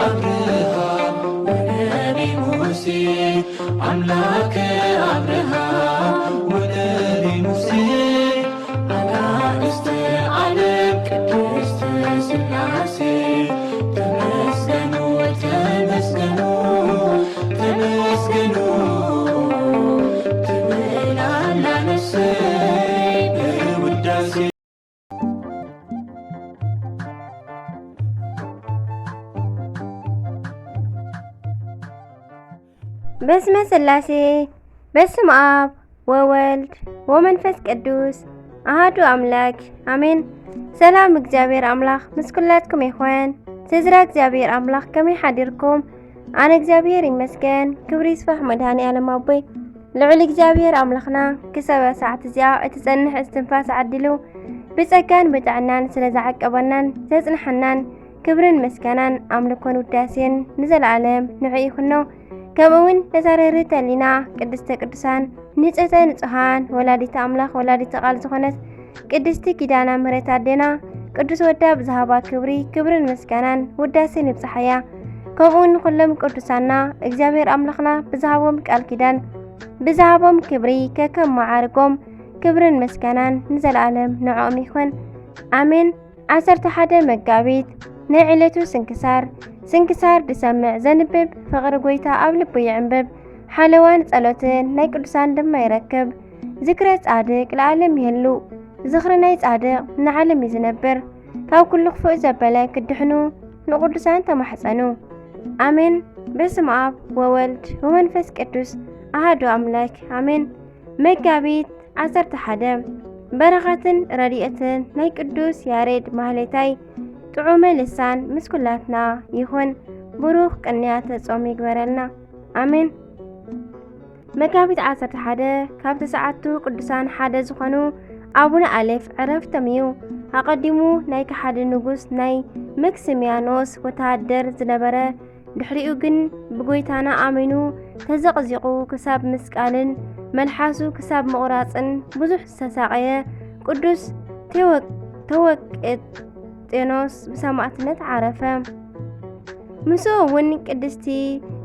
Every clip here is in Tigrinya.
አብርሃም ወነቢ ሙሴ፣ አምላከ አብርሃም ወነቢ ሙሴ፣ አጋእዝተ ዓለም ቅድስት ሥላሴ፣ ተመስገኑ፣ ተመስገኑ፣ ተመስገኑ ትብል ኣላ ነፍሰይ በውዳሴ። በስመ ሥላሴ፣ በስመ አብ ወወልድ ወመንፈስ ቅዱስ አሐዱ አምላክ አሜን። ሰላም እግዚኣብሔር ኣምላኽ ምስ ኩላትኩም ይኹን። ስድራ እግዚኣብሔር ኣምላኽ ከመይ ሓዲርኩም? ኣነ እግዚኣብሔር ይመስገን፣ ክብሪ ይስፋሕ መድኃኔ ዓለም ኣቦይ። ልዑል እግዚኣብሔር ኣምላኽና ክሳብ ሰዓት እዚኣ እትጸንሕ እስትንፋስ ዓዲሉ ብጸጋን ብጥዕናን ስለ ዝዓቀበናን ዘጽንሐናን ክብርን ምስጋናን ኣምልኮን ውዳሴን ንዘለዓለም ንዑ ይኹኖ። ከምኡ እውን ነዛ ርህርህቲ ህሊና ቅድስተ ቅዱሳን ንጽህተ ንጹሃን ወላዲተ ኣምላኽ ወላዲተ ቃል ዝኾነት ቅድስቲ ኪዳነ ምሕረት ኣዴና ቅዱስ ወዳ ብዝሃባ ክብሪ ክብርን ምስጋናን ውዳሴን ይብጽሓያ። ከምኡ ንኹሎም ቅዱሳና እግዚኣብሔር ኣምላኽና ብዝሃቦም ቃል ኪዳን ብዝሃቦም ክብሪ ከከም መዓርጎም ክብርን ምስጋናን ንዘለዓለም ንዕኦም ይኹን ኣሜን። ዓሰርተ ሓደ መጋቢት ናይ ዕለቱ ስንክሳር። ስንክሳር ድሰምዕ ዘንብብ ፍቕሪ ጐይታ ኣብ ልቡ ይዕንብብ። ሓለዋን ጸሎትን ናይ ቅዱሳን ድማ ይረክብ። ዝክረ ጻድቅ ለዓለም ይህሉ። ዝኽሪ ናይ ጻድቅ ንዓለም እዩ ዝነብር። ካብ ኩሉ ክፉእ ዘበለ ክድሕኑ ንቅዱሳን ተማሕጸኑ። ኣሜን። በስመ ኣብ ወወልድ ወመንፈስ ቅዱስ ኣሃዱ ኣምላክ ኣሜን። መጋቢት ዓሰርተ ሓደ በረኸትን ረድኤትን ናይ ቅዱስ ያሬድ ማህሌታይ ጥዑመ ልሳን ምስ ኩላትና ይኹን። ብሩኽ ቅንያተ ጾም ይግበረልና። ኣሜን። መጋቢት ዓሰርተ ሓደ ካብ ተስዓቱ ቅዱሳን ሓደ ዝኾኑ ኣቡነ ኣሌፍ ዕረፍቶም እዩ። ኣቐዲሙ ናይ ከሓዲ ንጉስ ናይ መክስሚያኖስ ወተሃደር ዝነበረ፣ ድሕሪኡ ግን ብጎይታና ኣሚኑ ተዘቕዚቑ ክሳብ ምስቃልን መልሓሱ ክሳብ ምቑራጽን ብዙሕ ዝተሳቐየ ቅዱስ ቴወ- ተወቄ- ጤኖስ ብሰማዕትነት ዓረፈ። ምስኡ እውን ቅድስቲ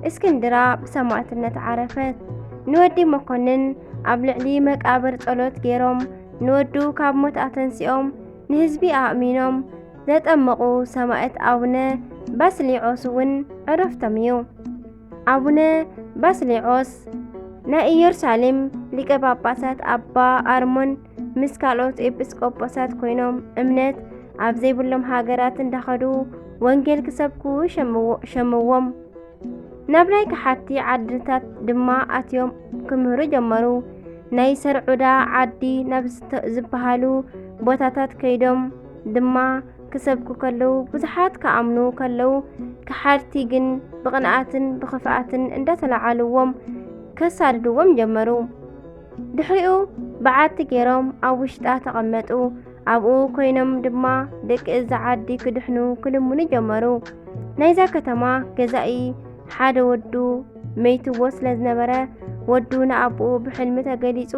እስክንድራ ብሰማዕትነት ዓረፈት። ንወዲ መኮንን ኣብ ልዕሊ መቃብር ጸሎት ገይሮም ንወዱ ካብ ሞት ኣተንሲኦም ንህዝቢ ኣእሚኖም ዘጠመቑ ሰማዕት ኣቡነ ባስሊዖስ እውን ዕረፍቶም እዩ። ኣቡነ ባስሊዖስ ናይ ኢየሩሳሌም ሊቀ ጳጳሳት ኣባ ኣርሞን ምስ ካልኦት ኤጲስቆጶሳት ኮይኖም እምነት ኣብ ዘይብሎም ሃገራት እንዳኸዱ ወንጌል ክሰብኩ ሸምዎ- ሸምዎም። ናብ ናይ ከሓድቲ ዓድታት ድማ ኣትዮም ክምህሩ ጀመሩ። ናይ ሰርዑዳ ዓዲ ናብ ዝተ- ዝበሃሉ ቦታታት ከይዶም ድማ ክሰብኩ ከለዉ ብዙሓት ክኣምኑ ከለዉ ከሓድቲ ግን ብቕንኣትን ብኽፍኣትን እንዳተለዓልዎም ከሳድድዎም ጀመሩ። ድሕሪኡ በዓቲ ገይሮም ኣብ ውሽጣ ተቐመጡ። ኣብኡ ኮይኖም ድማ ደቂ እዛ ዓዲ ክድሕኑ ክልምኑ ጀመሩ። ናይዛ ከተማ ገዛኢ ሓደ ወዱ መይትዎ ስለ ዝነበረ ወዱ ንኣቦኡ ብሕልሚ ተገሊጹ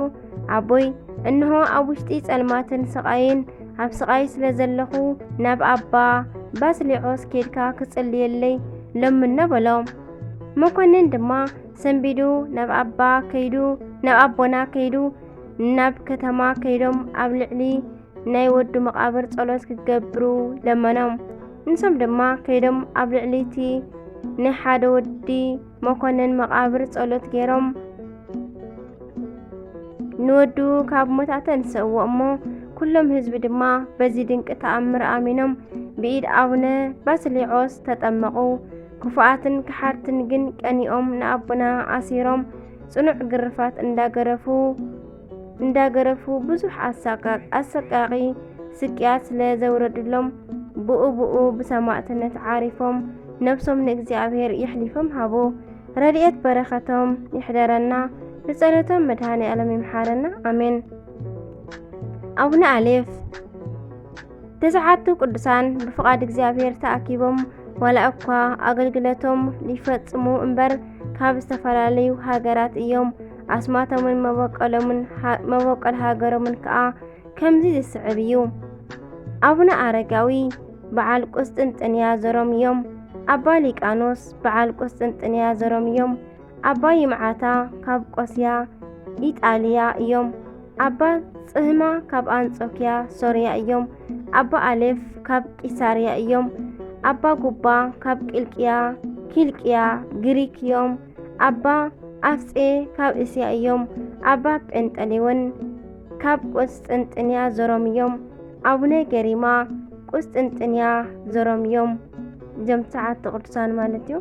ኣቦይ እንሆ ኣብ ውሽጢ ጸልማትን ስቓይን ኣብ ስቓይ ስለ ዘለኹ ናብ ኣባ ባስሊዖስ ኬድካ ክጽልየለይ ለምኖ በሎ። መኮንን ድማ ሰንቢዱ ናብ ኣባ ከይዱ ናብ ኣቦና ከይዱ ናብ ከተማ ከይዶም ኣብ ልዕሊ ናይ ወዱ መቓብር ጸሎት ክገብሩ ለመኖም። ንሶም ድማ ከይዶም ኣብ ልዕሊ እቲ ናይ ሓደ ወዲ መኮንን መቓብር ጸሎት ገይሮም ንወዱ ካብ ሞት ኣተንስእዎ እሞ ኩሎም ህዝቢ ድማ በዚ ድንቂ ተኣምር ኣሚኖም ብኢድ ኣቡነ ባስሊዖስ ተጠመቑ። ክፉኣትን ከሓድትን ግን ቀኒኦም ንኣቦና ኣሲሮም ጽኑዕ ግርፋት እንዳገረፉ እንዳገረፉ ብዙሕ ኣሳቃ- ኣሰቃቂ ስቅያት ስለ ዘውረድሎም ብኡ ብኡ ብሰማእትነት ዓሪፎም ነብሶም ንእግዚኣብሔር የሕሊፎም ሃቡ። ረድኤት በረኸቶም ይሕደረና። ብጸሎቶም መድኃኔ ዓለም ይምሓረና። ኣሜን። ኣቡነ ኣሌፍ ተስዓቱ ቅዱሳን ብፍቓድ እግዚኣብሔር ተኣኪቦም ዋላ እኳ ኣገልግሎቶም ይፈጽሙ እምበር ካብ ዝተፈላለዩ ሃገራት እዮም። ኣስማቶምን መበቆሎምን ሃ- መበቆል ሃገሮምን ከኣ ከምዚ ዝስዕብ እዩ። ኣቡነ ኣረጋዊ በዓል ቁስጥንጥንያ ዘሮም እዮም። ኣባ ሊቃኖስ በዓል ቁስጥንጥንያ ዘሮም እዮም። ኣባ ይምዓታ ካብ ቆስያ ኢጣልያ እዮም። ኣባ ጽህማ ካብ ኣንጾኪያ ሶርያ እዮም። ኣባ ኣሌፍ ካብ ቂሳርያ እዮም። ኣባ ጉባ ካብ ቂልቅያ፣ ኪልቅያ፣ ግሪክ እዮም። ኣባ ኣፍጼ ካብ እስያ እዮም። ኣባ ጴንጠሌዎን ካብ ቁስጥንጥንያ ዘሮም እዮም። ኣቡነ ገሪማ ቁስጥንጥንያ ዘሮም እዮም። እዞም ትሽዓተ ቅዱሳን ማለት እዩ።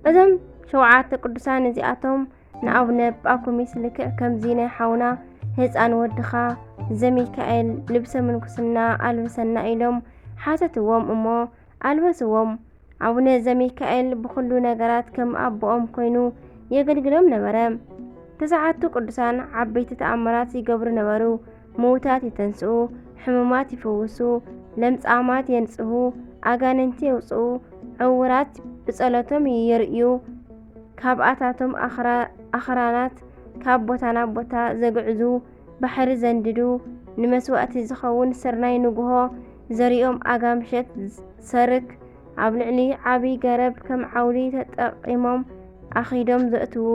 እዞም ሸውዓተ ቅዱሳን እዚኣቶም ንኣቡነ ጳኩሚስ ልክዕ ከምዚ ናይ ሓውና ህፃን ወድኻ ዘሚካኤል ልብሰ ምንኩስና ኣልብሰና ኢሎም ሓተትዎም እሞ ኣልበስዎም። ኣቡነ ዘሚካኤል ብኹሉ ነገራት ከም ኣቦኦም ኮይኑ የገልግሎም ነበረ። ተስዓቱ ቅዱሳን ዓበይቲ ተኣምራት ይገብሩ ነበሩ። ምዉታት የተንስኡ፣ ሕሙማት ይፍውሱ፣ ለምጻማት የንጽሁ፣ ኣጋንንቲ የውጽኡ፣ ዕውራት ብጸሎቶም የርእዩ፣ ካብኣታቶም ኣኽራ-፣ ኣኽራናት ካብ ቦታ ናብ ቦታ ዘግዕዙ፣ ባሕሪ ዘንድዱ፣ ንመስዋእቲ ዝኸውን ስርናይ ንግሆ ዘሪኦም ኣጋምሸት ሰርክ ኣብ ልዕሊ ዓቢ ገረብ ከም ዓውዲ ተጠቒሞም ኣኺዶም ዘእትዉ፣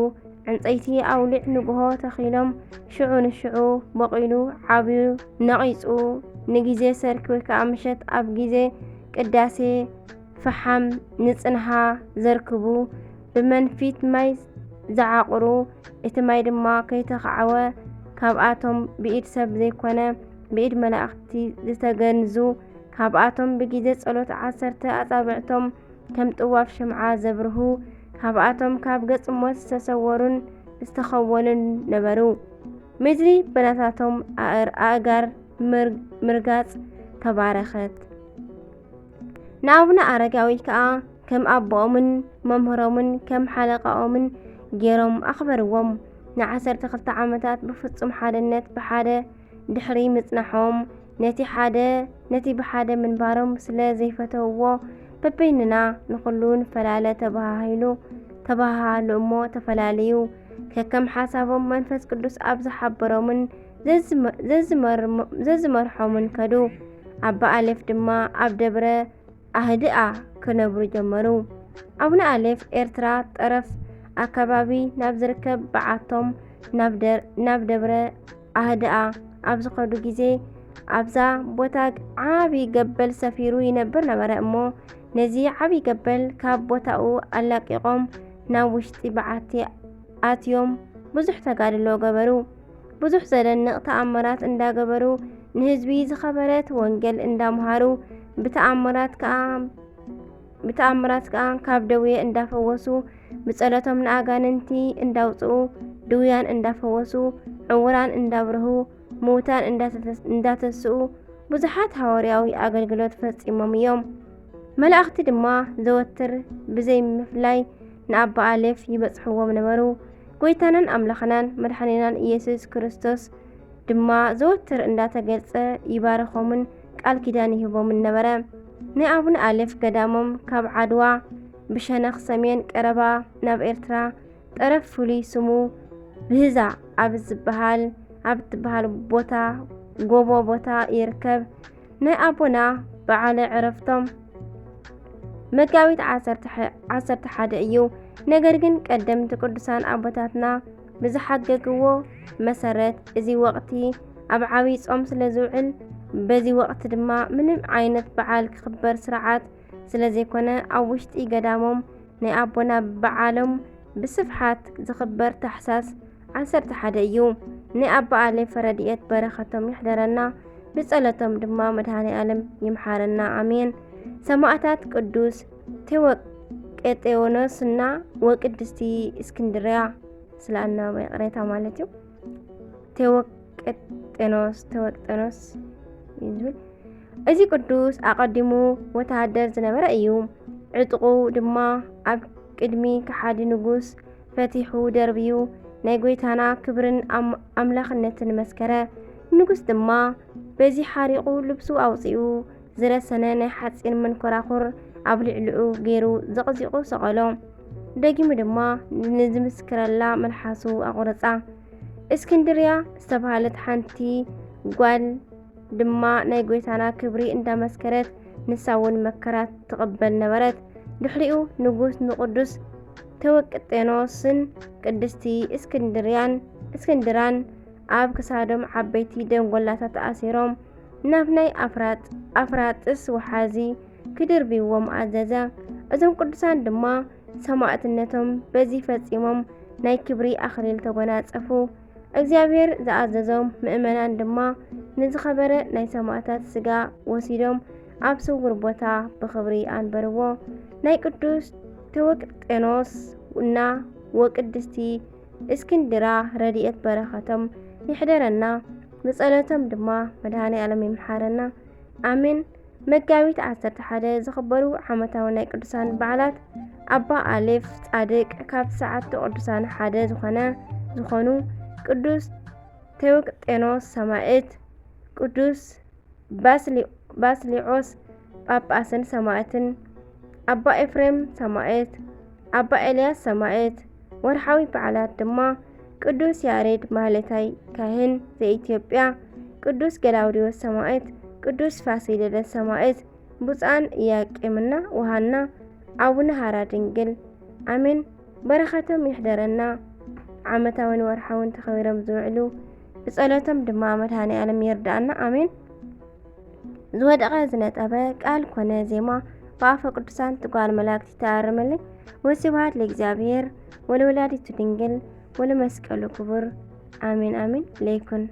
ዕንጸይቲ ኣውሊዕ ንግሆ ተኺሎም ሽዑ ንሽዑ በቒሉ ዓብዩ ነቒጹ ንግዜ ሰርክ ወይ ከኣ ምሸት ኣብ ግዜ ቅዳሴ ፈሓም ንጽንሃ ዘርክቡ፣ ብመንፊት ማይ ዝዓቑሩ፣ እቲ ማይ ድማ ከይተኻዕወ፣ ካብኣቶም ብኢድ ሰብ ዘይኮነ፣ ብኢድ መላእኽቲ ዝተገንዙ፣ ካብኣቶም ብጊዜ ጸሎት ዓሰርተ ኣጻብዕቶም ከም ጥዋፍ ሽምዓ ዘብርሁ፣ ካብኣቶም ካብ ገጽ ሞት ዝተሰወሩን ዝተኸወሉን ነበሩ። ምድሪ ብናታቶም ኣእር-፣ ኣእጋር ምር-፣ ምርጋጽ ተባረኸት። ንኣቡነ ኣረጋዊ ከኣ ከም ኣቦኦምን መምህሮምን ከም ሓለቓኦምን ገይሮም ኣኽበርዎም። ንዓሰርተ ክልተ ዓመታት ብፍጹም ሓድነት ብሓደ ድሕሪ ምጽናሖም፣ ነቲ ሓደ፣ ነቲ ብሓደ ምንባሮም ስለ ዘይፈተውዎ፣ በበይንና ንኹሉ ንፈላለ ተባሃሂሉ፣ ተባሃሃሉ እሞ ተፈላለዩ። ከከም ሓሳቦም መንፈስ ቅዱስ ኣብ ዝሓበሮምን ዘዝመ-፣ ዘዝመር-፣ ዘዝመርሖምን ከዱ። ኣባ ኣሌፍ ድማ ኣብ ደብረ ኣህድኣ ክነብሩ ጀመሩ። ኣቡነ ኣሌፍ ኤርትራ ጠረፍ ኣከባቢ ናብ ዝርከብ በዓቶም ናብ ደ-፣ ናብ ደብረ ኣህድኣ ኣብ ዝኸዱ ግዜ፣ ኣብዛ ቦታ ዓቢ ገበል ሰፊሩ ይነብር ነበረ እሞ፣ ነዚ ዓቢ ገበል ካብ ቦታኡ ኣላቂቖም ናብ ውሽጢ በዓቲ ኣትዮም ብዙሕ ተጋድሎ ገበሩ። ብዙሕ ዘደንቕ ተኣምራት እንዳገበሩ፣ ንህዝቢ ዝኸበረት ወንጌል እንዳምሃሩ፣ ብተኣምራት ከኣ፣ ብተኣምራት ከኣ ካብ ደዌ እንዳፈወሱ፣ ብጸሎቶም ንኣጋንንቲ እንዳውጽኡ፣ ድውያን እንዳፈወሱ፣ ዕውራን እንዳብርሁ፣ ምዉታን እንዳተተስ-፣ እንዳተስኡ፣ ብዙሓት ሃዋርያዊ ኣገልግሎት ፈጺሞም እዮም። መላእኽቲ ድማ ዘወትር ብዘይ ምፍላይ ንኣባ ኣሌፍ ይበጽሕዎም ነበሩ። ጎይታናን ኣምላኽናን መድሓኒናን ኢየሱስ ክርስቶስ ድማ ዘወትር እንዳተገልጸ ይባርኾምን ቃል ኪዳን ይህቦምን ነበረ። ናይ ኣቡነ ኣሌፍ ገዳሞም ካብ ዓድዋ ብሸነኽ ሰሜን ቀረባ ናብ ኤርትራ ጠረፍ ፍሉይ ስሙ ብህዛ ኣብ ዝበሃል፣ ኣብ እትበሃል ቦታ፣ ጎቦ ቦታ ይርከብ። ናይ ኣቦና በዓለ ዕረፍቶም መጋቢት ዓሰርተ፣ ዓሰርተ ሓደ እዩ። ነገር ግን ቀደምቲ ቅዱሳን ኣቦታትና ብዝሓገግዎ መሰረት፣ እዚ ወቕቲ ኣብ ዓብይ ጾም ስለ ዝውዕል፣ በዚ ወቕቲ ድማ ምንም ዓይነት በዓል ክኽበር ስርዓት ስለ ዘይኮነ፣ ኣብ ውሽጢ ገዳሞም ናይ ኣቦና በዓሎም ብስፍሓት ዝኽበር ታሕሳስ ዓሰርተ ሓደ እዩ። ናይ ኣባ ኣሌፍ ረድኤት በረኸቶም ይሕደረና፣ ብጸሎቶም ድማ መድኃኔ ዓለም ይምሓረና። ኣሜን። ሰማዕታት ቅዱስ ቴዎቄጤዎኖስና ወቅድስቲ እስክንድርያ። ስለ ኣናባቢ ይቕሬታ ማለት እዩ። ቴዎቄጤኖስ፣ ቴዎቄጤኖስ እዩ ዝብል። እዚ ቅዱስ ኣቐዲሙ ወተሃደር ዝነበረ እዩ። ዕጥቑ ድማ ኣብ ቅድሚ ከሓዲ ንጉስ ፈቲሑ ደርብዩ ናይ ጐይታና ክብርን ኣም-፣ ኣምላኽነትን መስከረ። ንጉስ ድማ በዚ ሓሪቑ ልብሱ ኣውጺኡ ዝረሰነ ናይ ሓጺን መንኮራኹር ኣብ ልዕሊኡ ገይሩ ዘቕዚቑ ሰቐሎ። ደጊሙ ድማ ንዝምስክረላ መልሓሱ ኣቑረጻ። እስክንድርያ ዝተባህለት ሓንቲ ጓል ድማ ናይ ጐይታና ክብሪ እንዳመስከረት፣ ንሳ እውን መከራ ትቕበል ነበረት። ድሕሪኡ ንጉስ ንቅዱስ ቴዎቅጤኖስን ቅድስቲ እስክንድርያን እስክንድራን ኣብ ክሳዶም ዓበይቲ ደንጎላታት ኣሲሮም ናብ ናይ ኣፍራጥ ኣፍራጥስ ወሓዚ ክድርብይዎም ኣዘዘ። እዞም ቅዱሳን ድማ ሰማዕትነቶም በዚ ፈጺሞም ናይ ክብሪ ኣኽሊል ተጎናጸፉ። እግዚኣብሔር ዝኣዘዞም ምእመናን ድማ ንዝኸበረ ናይ ሰማዕታት ስጋ ወሲዶም ኣብ ስውር ቦታ ብኽብሪ ኣንበርዎ። ናይ ቅዱስ ቴዎቅጤኖስ እና ወቅድስቲ እስክንድራ ረድኤት በረኸቶም ይሕደረና። ብጸሎቶም ድማ መድኃኔ ዓለም ይምሓረና። ኣሜን። መጋቢት ዓሰርተ ሓደ ዝኽበሩ ዓመታዊ ናይ ቅዱሳን በዓላት። ኣባ ኣሌፍ ጻድቅ ካብ ትስዓቱ ቅዱሳን ሓደ ዝኾነ ዝኾኑ ቅዱስ ቴዎቅጤኖስ ሰማዕት፣ ቅዱስ ባስሊ- ባስሊዖስ ጳጳስን ሰማዕትን፣ ኣባ ኤፍሬም ሰማዕት፣ ኣባ ኤልያስ ሰማዕት። ወርሓዊ በዓላት ድማ ቅዱስ ያሬድ ማህሌታይ ካህን ዘኢትዮጵያ፣ ቅዱስ ገላውዲዮስ ሰማዕት፣ ቅዱስ ፋሲለደስ ሰማዕት፣ ብፁዓን ኢያቄምና ወሃና፣ ኣቡነ ሃራ ድንግል። ኣሜን። በረኸቶም ይሕደረና። ዓመታውን ወርሓውን ተኸቢሮም ዝውዕሉ ብጸሎቶም ድማ መድኃኔ ዓለም ይርዳኣና። ኣሜን። ዝወደቐ ዝነጠበ ቃል ኮነ ዜማ ብኣፈ ቅዱሳን ትጓል መላእክት ይተኣረመለይ። ወስብሐት ለእግዚኣብሔር ወለወላዲቱ ድንግል ወለመስቀሉ ክቡር። ኣሜን ኣሜን። ለይኩን